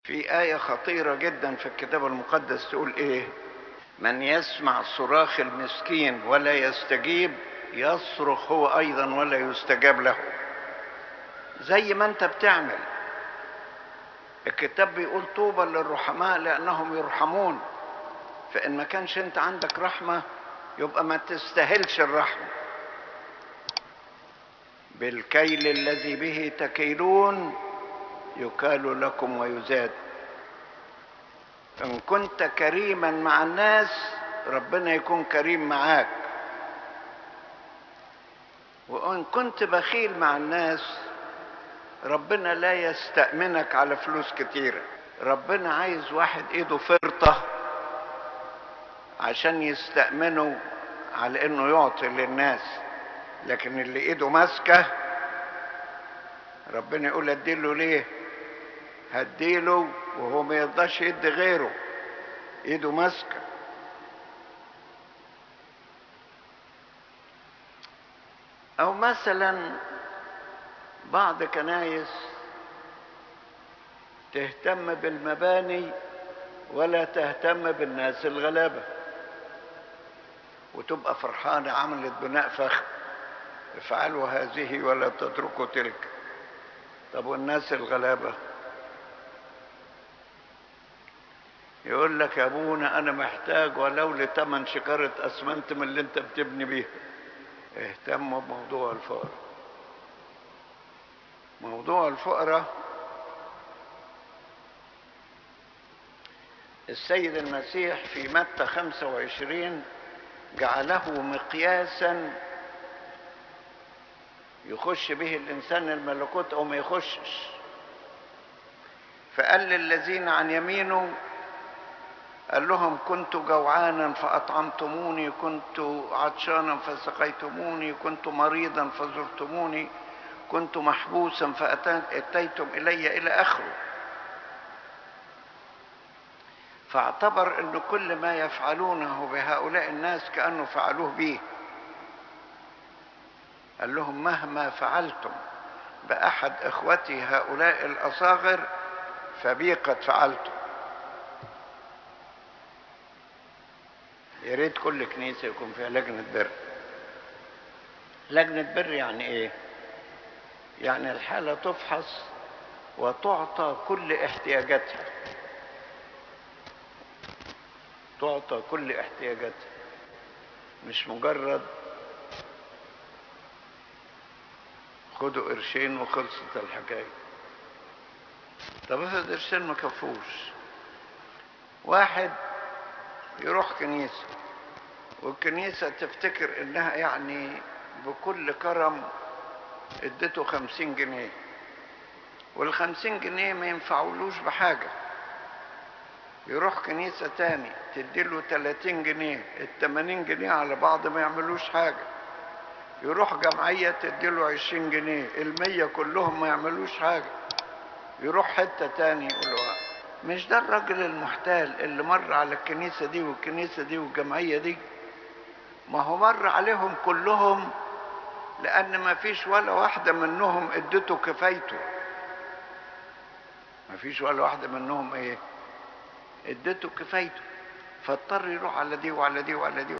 في آية خطيرة جدا في الكتاب المقدس تقول إيه؟ من يسمع صراخ المسكين ولا يستجيب يصرخ هو أيضا ولا يستجاب له. زي ما أنت بتعمل، الكتاب بيقول طوبى للرحماء لأنهم يرحمون. فإن ما كانش أنت عندك رحمة يبقى ما تستاهلش الرحمة. بالكيل الذي به تكيلون يكال لكم ويزاد. إن كنت كريما مع الناس ربنا يكون كريم معاك، وإن كنت بخيل مع الناس ربنا لا يستأمنك على فلوس كتيرة. ربنا عايز واحد ايده فرطة عشان يستأمنه على انه يعطي للناس، لكن اللي ايده ماسكة ربنا يقول اديله ليه؟ هديله وهو ما يرضاش يدي غيره، ايده ماسكة. او مثلا بعض كنايس تهتم بالمباني ولا تهتم بالناس الغلابة، وتبقى فرحانة عملت بناء فخم، افعلوا هذه ولا تتركوا تلك. طب والناس الغلابة؟ يقول لك يا ابونا انا محتاج ولو لتمن شكارة اسمنت من اللي انت بتبني بيها. اهتموا بموضوع الفقراء. موضوع الفقراء السيد المسيح في متى 25 جعله مقياسا يخش به الإنسان الملكوت أو ما يخشش. فقال للذين عن يمينه، قال لهم كنت جوعانا فأطعمتموني، كنت عطشانا فسقيتموني، كنت مريضا فزرتموني، كنت محبوسا فأتيتم إلي، إلى آخره. فاعتبر أن كل ما يفعلونه بهؤلاء الناس كأنه فعلوه به. قال لهم مهما فعلتم بأحد إخوتي هؤلاء الأصاغر فبي قد فعلتم. يا ريت كل كنيسة يكون فيها لجنة بر. لجنة بر يعني إيه؟ يعني الحالة تفحص وتعطى كل احتياجاتها، تعطى كل احتياجاتها، مش مجرد خدوا قرشين وخلصت الحكاية. طب افرض قرشين ما كفوش. واحد يروح كنيسة والكنيسة تفتكر انها يعني بكل كرم اديته 50 جنيه، وال50 جنيه ما ينفعولوش بحاجة. يروح كنيسة تاني تديله 30 جنيه، ال80 جنيه على بعض ما يعملوش حاجة. يروح جمعية تديله 20 جنيه، ال100 كلهم ما يعملوش حاجة. يروح حتة تاني يقولوا مش ده الراجل المحتال اللي مر على الكنيسة دي والكنيسة دي والجمعية دي؟ ما هو مر عليهم كلهم، لأن ما فيش ولا واحدة منهم ادته كفايته. ما فيش ولا واحدة منهم ايه؟ ادته كفايته، فاضطر يروح على دي وعلى دي وعلى دي.